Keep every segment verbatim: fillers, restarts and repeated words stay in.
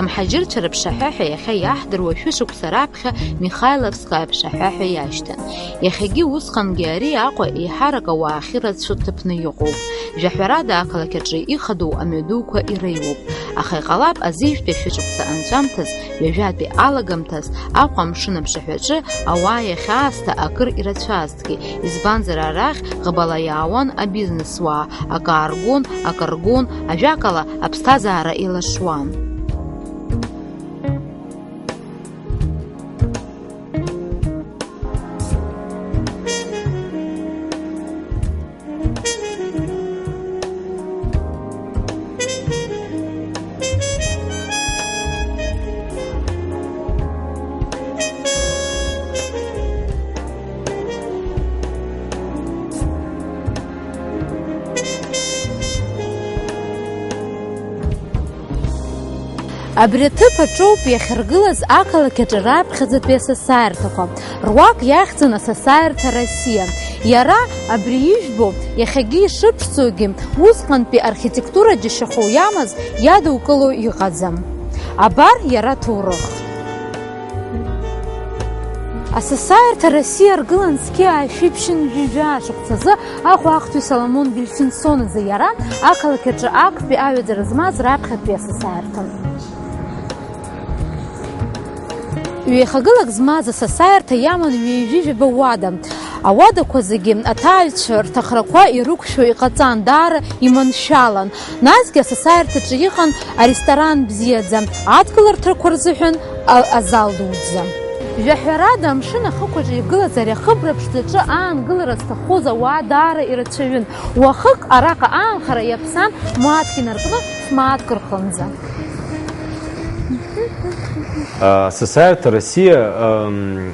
Амҳаџьырцәа рыԥшаҳәа ҳәа иахьа иаҳдыруа шәышықәса раԥхьа Михайловская аԥшаҳәа ҳәа иашьҭан. Иахьагьы усҟангьы ари Аҟәа еиҳарак ауаа ахьырацәоу ҭыԥны иҟоуп. Жәаҳәарада, ақалақь аҿы ихадоу амҩадуқәа иреиуоуп. Аха иҟалап, азеижәтәи ашәышықәса анҵәамҭаз, ҩажәатәи алагамҭаз, Аҟәа амшын аԥшаҳәаҿы ауаа иахьаасҭа акыр ирацәазҭгьы, избанзар, арахь ӷбала иаауан абизнесуаа, акы ааргон, акы ргон, ажәакала, аԥсҭазаара еилашуан. Абри аҭыԥ аҿоуп иахьаргылаз ақалақь аҿы раԥхьаӡатәи асасааирҭақәа. Руак иахьӡын асасааирҭа Россиа. Иара абри ижәбо, иахьагьы ишыԥшӡогьы, усҟантәи архитектура џьашьахәы иамаз иадукыло иҟаӡам. Абар иара аҭоурых. Асасааирҭа Россиа аргылан зқьи аашәи ԥшьынҩажәи жәаа шықәсазы Аҟәа ахәтәи Соломон Вильфинсон изы, иара ақалақь аҿы актәи аҩаӡара змаз раԥхьатәи асасааирҭан. Ҩеихагылак змаз асасааирҭа иаман ҩажәи жәаба уада. Ауадақәа зегьы аҭааҩцәа рҭахрақәа ирықәшәо иҟаҵан, даара иманшәалан. Насгьы асасааирҭаҿы иҟан аресторан бзиаӡа, адкыларҭақәа рзыҳәан а-, азал дуӡӡа. Жәаҳәарада, амшын ахықәаҿы игылаз ари ахыбра ԥшӡаҿы аангылара зҭаххоз ауаа даара ирацәаҩын. Уахык араҟа аанхара иаԥсан мааҭк инаркны, мааҭк рҟынӡа. Асасааирҭа Россиа, ам,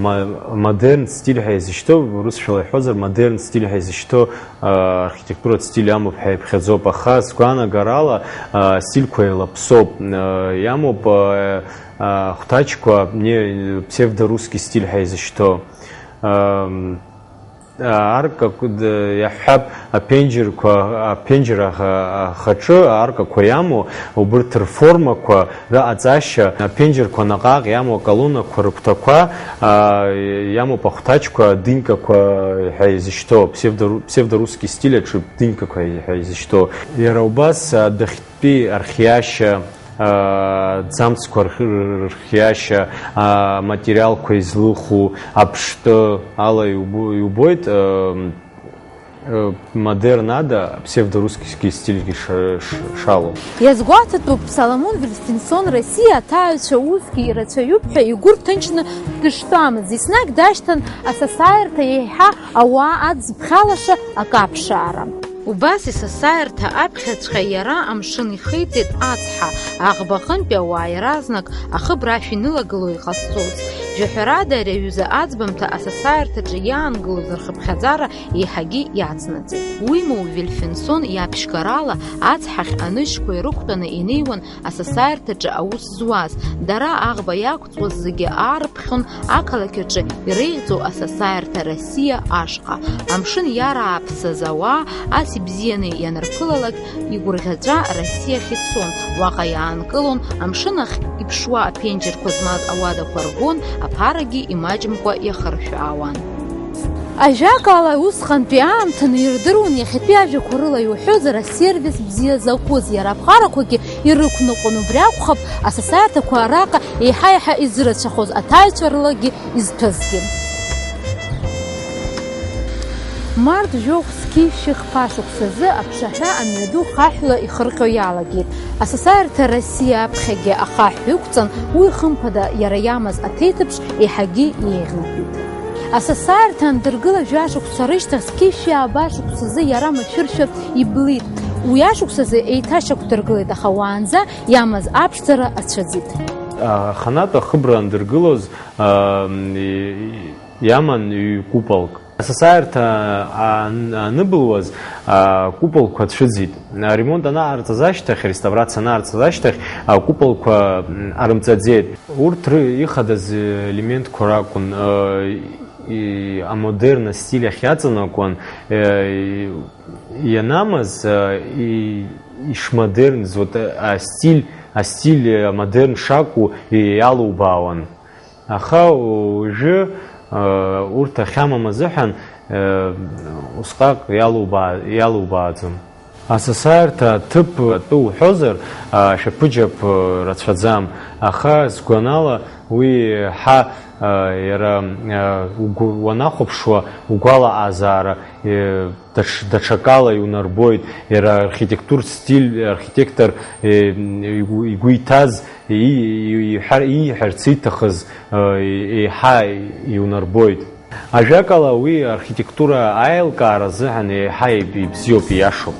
ма-, модерн стиль ҳәа изышьҭоу, урысшәала иҳәозар, модерн стиль ҳәа изышьҭоу, а, архитектуратә стиль амоуп ҳәа иԥхьаӡоуп, аха сгәаанагарала, а, стильқәа еилаԥсоуп. А, иамоуп, а, а, хәҭаҷқәа, не, псевдорусский стиль ҳәа изышьҭоу. Ам, арка, д-, иаҳҳәап, аԥенџьырқәа, аԥенџьыр аха-, ахаҿы аркақәа иамоу, убырҭ рформақәа, раҟаҵашьа, аԥенџьырқәа наҟ-ааҟ иамоу аколоннақәа рыгәҭақәа, а, иамоуп ахәҭаҷқәа, дынкақәа ҳәа изышьҭоу, псевдору-, псевдорусский стиль аҿы дынкақәа ҳәа изышьҭоу. Иара убас адәахьтәи архиашьа, аа, ӡамцқәа рх-, рхиашьа, аа, аматериалқәа излыху, аԥштәы ала иубо-, иубоит, ыы, ыы, модерн ада псевдорусский стильгьы ша-, ш-, шалоу. Иазгәаҭатәуп, Соломон Вильфинсон Россиа аҭааҩцәа усгьы ирацәаҩуп ҳәа игәы рҭынчны дыштәамыз, еснагь дашьҭан асасааирҭа еиҳа ауаа адзыԥхьалаша акы аԥшаара. Убас исасааирҭа аԥхьаҵәҟьа иара амшын ихеиҵеит ацҳа, аӷбаҟынтәи ауаа иаразнак ахыбра ашә инылагыло иҟазҵоз. Жәаҳәарада, ари аҩыза аӡбамҭа асасааирҭаҿы иаангылоз рхыԥхьаӡара еиҳагьы иацнаҵеит. Уимоу, Вильфинсон иаԥшьгарала ацҳахь анышьқәа ирықәтәаны инеиуан асасааирҭаҿы аус зуаз, дара аӷба иақәҵуаз зегьы аарԥхьон ақалақь аҿы иреиӷьӡоу асасааирҭа Россиа ашҟа. Амшын иарааԥсаз ауаа ас ибзианы ианырԥылалак, игәырӷьаҵәа Россиахь ицон, уаҟа иаанкылон, амшын ахь иԥшуа аԥенџьырқәа змаз ауадақәа ргон, аԥарагьы имаҷымкәа иахыршәаауан. Ажәакала, усҟантәи аамҭаны ирдыруан, иахьатәи ажәақәа рыла иуҳәозар, асервис бзиа закәыз, иара аԥҟарақәагьы ирықәныҟәон, убри акәхап, асасааирҭақәа араҟа еиҳа-еиҳа изырацәахоз, аҭаҩцәа рылагьы изҭәызгьы. Март жәохә зқьи шәи хԥа шықәсазы аԥшаҳәа амҩаду хаҳәла ихырҟьо иалагеит. Асасааирҭа Россиа аԥхьагьы ахаҳә ықәҵан, уи, хымԥада, иара иамаз аҭеиҭыԥш еиҳагьы еиӷьеитәит. Асасааирҭа андыргыла жәашықәса рышьҭахь, зқьи шәи ааба шықәсазы иара машәыршәа иблит. Уи ашықәсазы еиҭашьақәдыргылеит, аха уаанӡа иамаз аԥшӡара ацәыӡит. Аханатә ахыбра андыргылоз, а, и-, иаман ҩ-куполк. Асасааирҭа ан-, аныбылуаз, акуполқәа цәыӡит. Аремонт анаарҵаз ашьҭахь, ареставрациа анаарҵаз ашьҭахь, акуполқәа, м, арымҵаӡеит. Урҭ ры-, ихадаз елементқәа ракәын, э, и-, амодерн астиль ахь иаҵанакуан, э, и-, ианамаз, э, и-, ишмодерныз, вот, э, астиль астиль амодерн шакәу иалубаауан. Аха уажәы, э, урҭ ахьамам азыҳәан, э, усҟак иалубаа-, иалубааӡом. Асасааирҭа аҭыԥ атәы уҳәозар, а, шәаԥыџьаԥ, э, рацәаӡам, аха сгәанала уи еиҳа, э, иара, э, угәы-, уанахәаԥшуа угәалаҟазаара, э, даҽ-, даҽакала иунарбоит, иара архитектур стиль, архитектор, э, игәы, игәы иҭаз, и-, и-, иҳәар-, ииҳәарц ииҭахыз, э, еиҳа иунарбоит. Ажәакала, уи архитектура аилкаара азыҳәан еиҳа иб-, ибзиоуп, ииашоуп.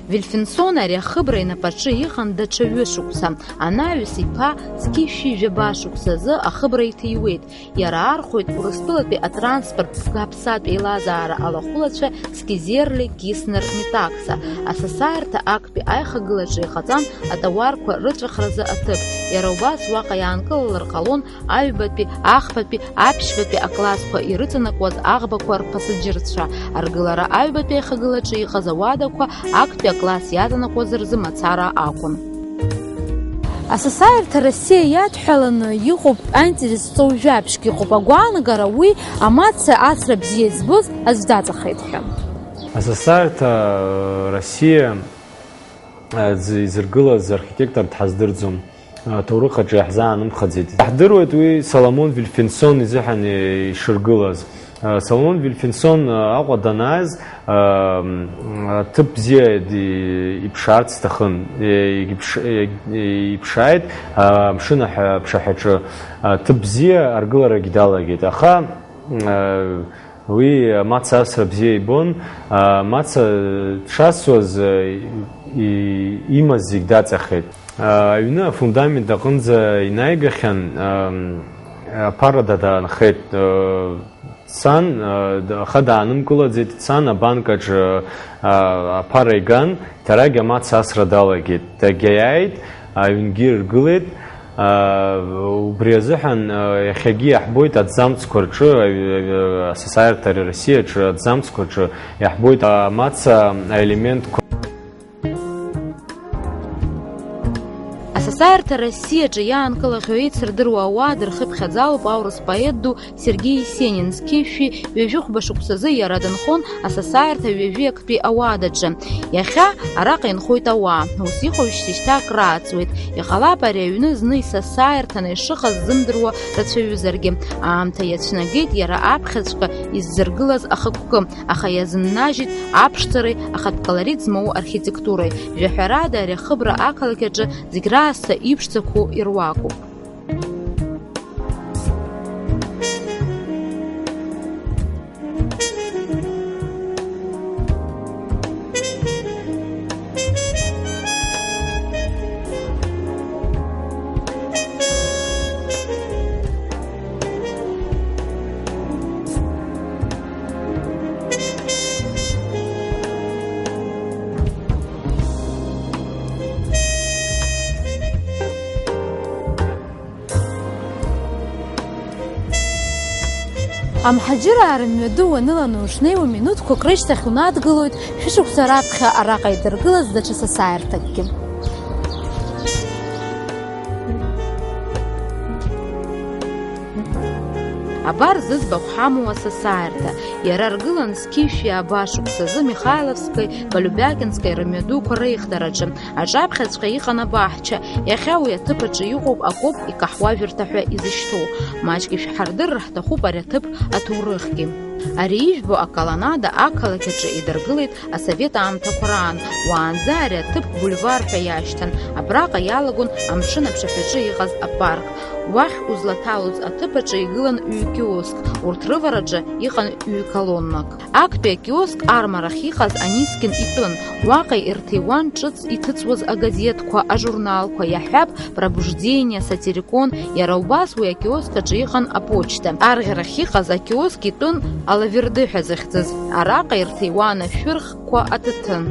Вильфинсон ари ахыбра инапаҿы иҟан даҽа ҩышықәса. Анаҩс иԥа зқьи жәшәи жәаба шықәсазы ахыбра иҭиуеит. Иара архәоит Урыстәылатәи атранспорттә ԥга-ԥсатә еилазаара алахәылацәа Скизерли Киснер Метакса. Асасааирҭа актәи аихагылаҿы иҟаҵан атауарқәа рыҵәахразы аҭыԥ. Иара убас уаҟа иаанкылалар ҟалон аҩбатәи, ахԥатәи, аԥшьбатәи аклассқәа ирыҵанакуаз аӷбақәа рпасаџьырцәа. Аргылара аҩбатәи аихагылаҿы иҟаз ауадақәа актәи акласс иаҵанакуаз рзы мацара акәын. Асасааирҭа Россиа иадҳәаланы иҟоуп аинтерес зҵоу жәабжьк, иҟоуп агәаанагара, уи амаца асра бзиа избоз аӡә даҵахеит ҳәа. Асасааирҭа Россиа, э, ӡ-, изыргылаз архитектор дҳаздырӡом, аҭоурых аҿы иаҳзаанымхаӡеит. Иаҳдыруеит уи Соломон Вильфинсон изыҳәан ишыргылаз. Соломон Вильфинсон Аҟәа данааз, аҭыԥ бзиа ди-, иԥшаарц сҭахын. Егьыԥш-, егь-, иԥшааит, амшын аҳәа-, аԥшаҳәаҿы аҭыԥ бзиа аргыларагьы далагеит. Аха, уи амаца асра бзиа ибон, амаца дшасуаз, и-, имаз зегь даҵахеит. Аҩны афундамент аҟынӡа инаигахьан, аԥара даанхеит. Дцан, аха даанымкылаӡеит, дцан абанкаҿы, аԥара иган, дарагь амаца асра далагеит. Дагьааит, аҩнгьы иргылеит. Убри азыҳәан, иахьагьы иаҳбоит аҭӡамцқәа рҿы, асасааирҭа Россиаҿы аҭӡамцқәа рҿы иаҳбоит амаца аелементқәа. Асасааирҭа Россиаҿы иаанкылахьоу еицырдыруа ауаа дырхыԥхьаӡалоуп аурыс поет ду Сергеи Есенин. Зқьи жәшәи ҩажәихәба шықәсазы иара дынхон асасааирҭа ҩажәи актәи ауадаҿы. Иахьа араҟа инхоит ауаа. Ус иҟоушьҭа шьҭа акрааҵуеит. Иҟалап ари аҩны зны исасааирҭаны ишыҟаз ззымдыруа рацәаҩызаргьы. Аамҭа иацәнагеит иара аԥхьаҵәҟьа иззыргылаз ахықәкы. Аха иазыннажьит аԥшӡареи ахатә колорит змоу архитектуреи. Жәаҳәарада, ари ахыбра ақалақь аҿы зегь раасҭа иԥшӡақәоу ируакуп. Амҳаџьыраа рымҩаду уаныланы ушнеиуа, минуҭқәак рышьҭахь унадгылоит шәышықәса раԥхьа араҟа идыргылаз даҽа сасааирҭакгьы. Абар зыӡбахә ҳамоу асасааирҭа. Иара аргылан зқьи жәшәи ааба шықәсазы Михайловскаи Полюбякинскаи рымҩадуқәа реихдараҿы. Аҿаԥхьаҵәҟьа иҟан абаҳча. Иахьа уи аҭыԥ аҿы иҟоуп акоуп икаҳуажәырҭа ҳәа изышьҭоу. Маҷк ишәҳардырыр ҳҭахуп ари аҭыԥ аҭоурыхгьы. Ари ижәбо аколоннада ақалақь аҿы идыргылеит асовет аамҭақәа раан. Уаанӡа ари аҭыԥ бульвар ҳәа иашьҭан. Абраҟа иалагон амшын аԥшаҳәаҿы иҟаз апарк. Уахь узлаҭалоз аҭыԥ аҿы игылан ҩ-киоск, урҭ рывараҿы иҟан ҩ-колоннак. Актәи акиоск армарахь иҟаз Анискин итәын. Уаҟа ирҭиуан ҿыц иҭыҵуаз агазеҭқәа, ажурналқәа, иаҳҳәап, Пробуждение, Сатирикон, иара убас уи акиоск аҿы иҟан аԥочта. Арӷьарахь иҟаз акиоск итәын Алаверды ҳәа захьӡыз. Араҟа ирҭиуан ашәырхқәа, аҭаҭын.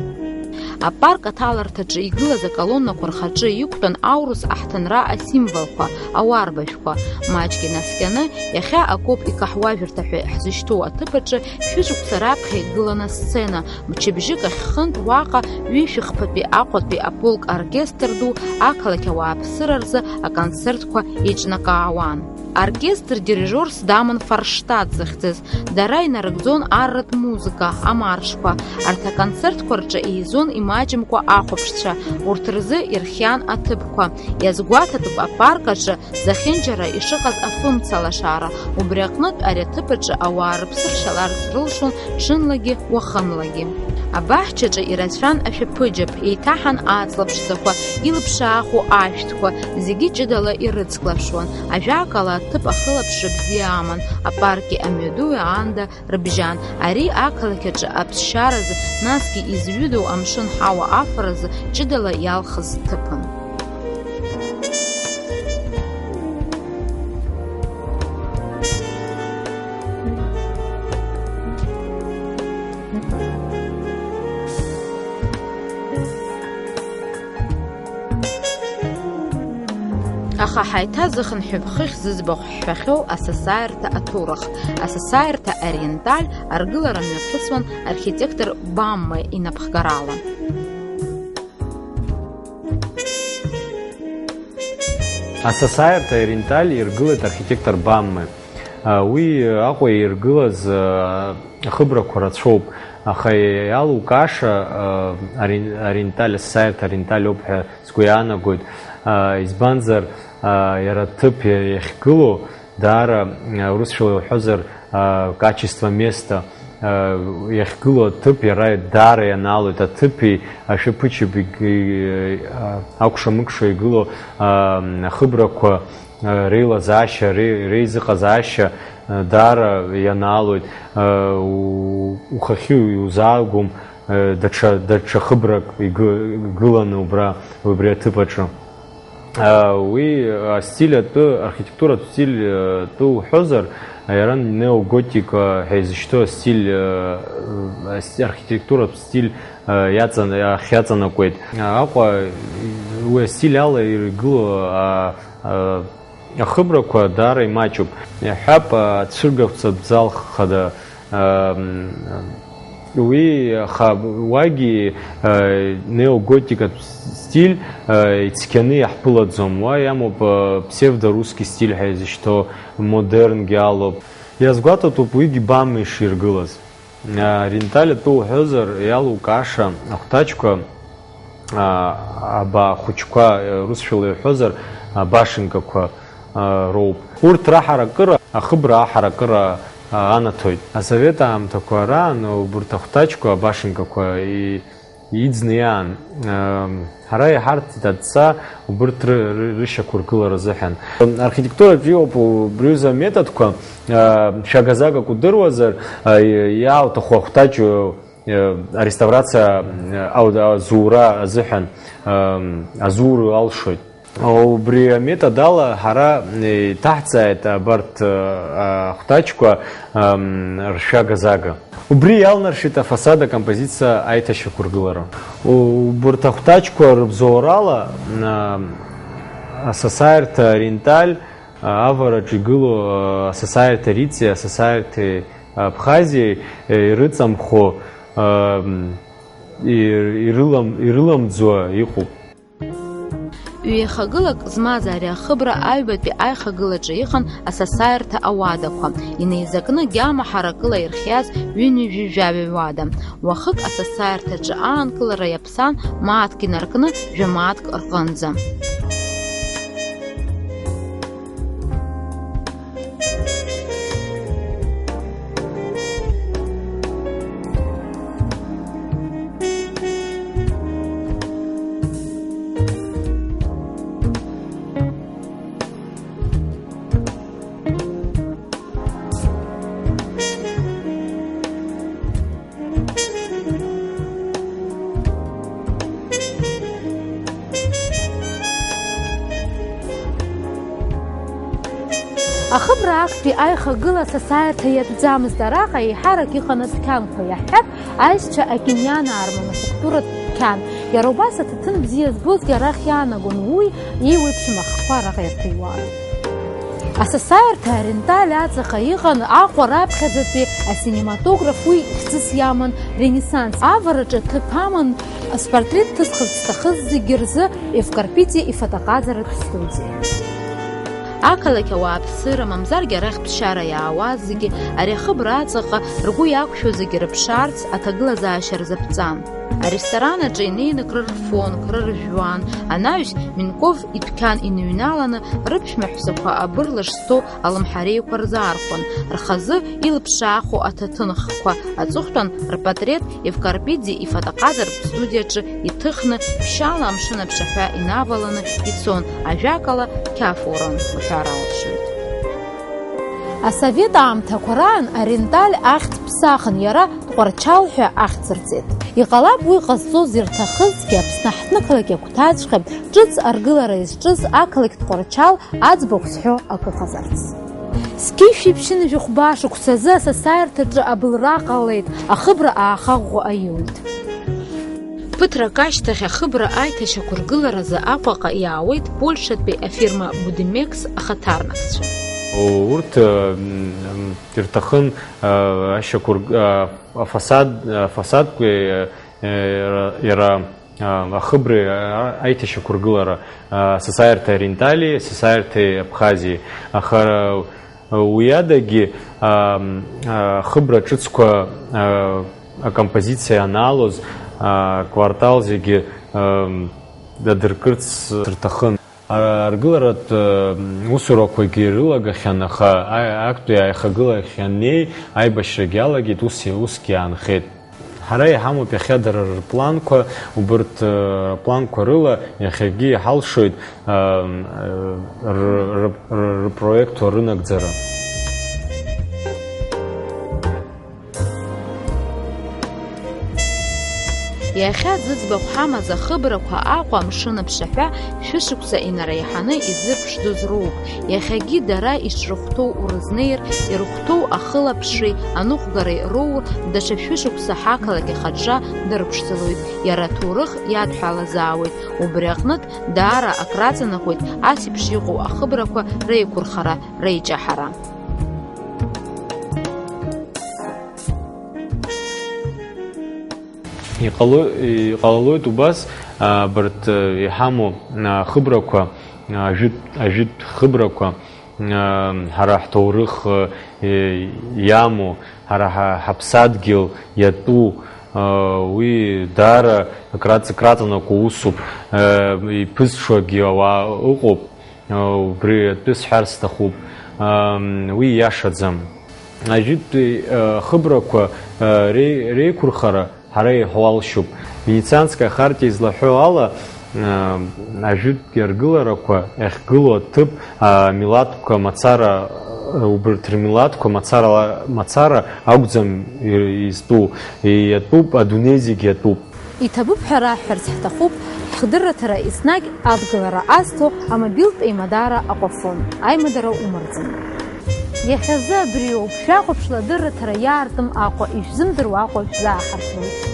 Апарк аҭаларҭаҿы игылаз аколоннақәа рхаҿы иқәтәан аурыс аҳҭынра асимволқәа, ауарбажәқәа. Маҷк инаскьаны, иахьа акоуп икаҳуажәырҭа ҳәа ҳзышьҭоу аҭыԥ аҿы шәышықәса раԥхьа игылан асцена, мчыбжьык ахь хынтә уаҟа ҩышәи хԥатәи Аҟәатәи аполк оркестр ду ақалақь ауааԥсыра рзы аконцертқәа еиҿнакаауан. Оркестр дирижерс даман Фарштадт захьӡыз, дара инарыгӡон арратә музыка, амаршқәа. Арҭ аконцертқәа рҿы еизон имаҷымкәа ахәаԥшцәа, урҭ рзы ирхиан аҭыԥқәа. Иазгәаҭатәуп апарк аҿы зехьынџьара ишыҟаз афымца лашара, убри аҟнытә ари аҭыԥ аҿы ауаа рыԥсы ршьаларц рылшон ҽынлагьы, уахынлагьы. Абаҳчаҿы ирацәан ашәаԥыџьаԥ, еиҭаҳан аҵла ԥшӡақәа, илыԥшааху ашәҭқәа, зегьы ҷыдала ирыцклаԥшуан. Ажәакала, аҭыԥ ахылаԥшра бзиа аман, апарки амҩадуи аанда рыбжьан. Ари ақалақь аҿы аԥсшьаразы, насгьы изҩыдоу амшын ҳауа афаразы ҷыдала иалхыз ҭыԥын. Аха ҳаиҭазыхынҳәып хыхь зыӡбахә ҳҳәахьоу асасааирҭа аҭоурых. Асасааирҭа Ориенталь аргылара мҩаԥысуан архитектор Бамме инапхгарала. Асасааирҭа Ориенталь иргылеит архитектор Бамме. Уи Аҟәа иргылаз ахыбрақәа рацәоуп, аха иалукааша Ориенталь, асасааирҭа Ориенталь ауп ҳәа сгәы иаанагоит, избанзар, иара аҭыԥ иахьгылоу даара, урысшәала иуҳәозар, качество места, иахьгылоу аҭыԥ иара даара ианаалоит, аҭыԥи ашәаԥыџьаԥи акәша-мыкәша игылоу ахыбрақәа, реилазаашьа, ре-, реизыҟазаашьа даара ианаалоит, у-, ухахьы иузаагом, даҽа, даҽа хыбрак игы-, игыланы убра, убри аҭыԥ аҿы. Уи астиль атәы, архитектуратә стиль атәы уҳәозар, иара неоготика ҳәа изышьҭоу астиль, ас-, архитектуратә стиль иаҵан-, ахь иаҵанакуеит. Аҟәа уи астиль ала иргылоу, а, а, ахыбрақәа даара имаҷуп. Иаҳҳәап, ацәыргақәҵатә зал хада, ам, уи, аха уагьы, а, неоготикатә стиль, а, ицқьаны иаҳԥылаӡом. Уа иамоуп, а, псевдорусский стиль ҳәа изышьҭоу, модернгьы алоуп. Иазгәаҭатәуп уигьы Бамме иширгылаз. Ориенталь атәы уҳәозар, иалукааша, ахәҭаҷқәа, а, абаа хәыҷқәа, русшәала иҳәозар, абашенкақәа, а, роуп. Урҭ раҳаракыра, ахыбра аҳаракыра, а, анаҭоит. Асовет аамҭақәа раан убарҭ ахәҭаҷқәа, абашенкақәа и-, иӡны иаан. Ам, ҳара иҳарҭеит адҵа убырҭ ры-, ры-, рышьақәыргылара азыҳәан. Архитектураҿы иҟоуп убри аҩыза аметодқәа, а, шәага-загак удыруазар, а, и-, иаауҭаху ахәҭаҷ, а, ареставрациа, а, ау-, азура азыҳәан, ам, азур алшоит. Убри аметод ала ҳара, е, иҭаҳҵааит абарҭ, а, ахәҭаҷқәа, ам, ршәага-зага. Убри иалнаршеит афасад акомпозициа аиҭашьақәыргылара. Убарҭ ахәҭаҷқәа рыбзоурала, а, асасааирҭа Ориенталь, а, авараҿ игылоу, а, асасааирҭа Риҵеи, асасааирҭеи Абхазиеи, е, ирыҵамхо, а, м, ир-, ирылам-, ирыламӡуа иҟоуп. Ҩеихагылак змаз ари ахыбра аҩбатәи аихагылаҿы иҟан асасааирҭа ауадақәа, инеизакны гьама ҳаракыла ирхиаз ҩынҩажәи жәаҩа уада. Уахык асасааирҭаҿы аанкылара иаԥсан мааҭк инаркны жәамааҭк рҟынӡа. Ахыбра актәи аихагыла асасааирҭа иатәӡамызт, араҟа еиҳарак иҟан адәқьанқәа, иаҳҳәап, аишьцәа акьанианаа рмануфактуратә Қьан. Иара убас аҭаҭын бзиа збозгьы арахь иаанагон уи еиуеиԥшым ахқәа араҟа ирҭыҩуан. Асасааирҭа Оренталь аҵаҟа иҟан Аҟәа раԥхьаӡатәи асинематограф, уи хьӡыс иаман Ренессанс. Авараҿы ҭыԥ аман спортрет ҭысхырц зҭахыз зегьы рзы Евкарпиди ифотоҟаҵаратә студиа. Ақалақь ауааԥсыра, мамзаргьы арахь ԥсшьара иаауаз зегьы ари ахыбра аҵаҟа ргәы иақәшәо зегьы рыԥшаарц аҭагылазаашьа рзаԥҵан. Аресторан аҿы инеины крырфон, крыржәуан, анаҩс Минков идәқьан иныҩналаны рыԥшәма ҳәсақәа абырла шсҭо алымҳареиқәа рзаархон, рхазы илыԥшаахо аҭаҭынхқәа аҵыхәтәан рпатреҭ Евкарпиди ифотоҟаҵаратә студиаҿы иҭыхны, ԥшьаала амшын аԥшаҳәа инаваланы ицон, ажәакала, қьафуран уҳәар алшоит. Асовет аамҭақәа раан Оренталь ахьӡ ԥсахын, иара Тҟәарчал ҳәа ахьӡ рҵеит. Иҟалап уи ҟазҵоз ирҭахызҭгьы, Аԥсны аҳҭнықалақь агәҭаҵәҟьа ҿыц аргылара изҿыз ақалақь Тҟәарчал аӡбахә зҳәо акы ыҟазарц. Зқьи жәшәи ԥшьынҩажәи хәба шықәсазы асасааирҭаҿы абылра ҟалеит, ахыбра ааха ӷәӷәа аиуит. Ԥыҭрак ашьҭахь ахыбра аиҭашьақәыргыларазы Аҟәаҟа иаауеит Польшатәи афирма Будимекс ахаҭарнакцәа. Урҭ, м, м, ирҭахын, а, ашьақәырг-, а, афасад, афасадқәеи, а, иара, иара, а, ахыбреи, а, аиҭашьақәыргылара, а, асасааирҭа Орентали, асасааирҭеи Абхазии. Аха, а, уи адагьы, а, а, ахыбра ҿыцқәа, а, акомпозициа анаалоз, а, аквартал зегьы, а, адыркырц рҭахын. Аргыларатә, э, усурақәагьы рылагахьан, аха а-, актәи аихагылахь аннеи, аибашьрагьы иалагеит, ус, усгьы аанхеит. Ҳара иҳамоуп иахьа дара рпланқәа, убырҭ, э, рпланқәа рыла иахьагьы иҳалшоит, э, э, р-, р-, р-, рпроектқәа рынагӡара. Иахьа зыӡбахә ҳамаз ахыбрақәа Аҟәа амшын аԥшаҳәа шәышықәса инареиҳаны изырԥшӡоз роуп. Иахьагьы дара ишрыхәҭоу урызнеир, ирыхәҭоу ахылаԥшреи аныҟәгареи роур, даҽа шәышықәса ҳақалақь ахаҿра дырԥшӡалоит. Иара аҭоурых иадҳәалазаауеит. Убри аҟнытә даара акраҵанакуеит ас еиԥш иҟоу ахыбрақәа реиқәырхара, реиҷаҳара. Иҟало-, иҟалалоит убас, а, абарҭ, а, иҳамоу, а, хыбрақәа, а, ажәытә, ажәытә хыбрақәа, а, ҳара ҳҭоурых, а, и-, иамоу, ҳара ҳа-, ҳаԥсадгьыл иатәу, а, уи даара акраҵ-, акраҵанакуа усуп, а, иԥызҽуагьы ауаа ыҟоуп. Убри атәы сҳәар сҭахуп, уи ииашаӡам. Ажәытәтәи ахыбрақәа реи-, реиқәырхара ҳара иҳуалшьуп. Венецианская хартиа излаҳәо ала, ажәытәтәи аргыларақәа иахьгылоу аҭыԥ, амилаҭқәа мацара, убарҭ рмилаҭқәа мацара, мацара акәӡам изтәу, иатәуп, адунеи зегь иатәуп. Иҭабуп ҳәа раҳҳәарц ҳҭахуп, ҳдырраҭара еснагь адгылара азҭо амобилтә еимадара Аҟәафон аимадара умырӡын. Иахьазы абриоуп, шәахәаԥшла адырраҭара иаартым Аҟәа, ишәзымдыруа Аҟәа шәзааҳархәоит.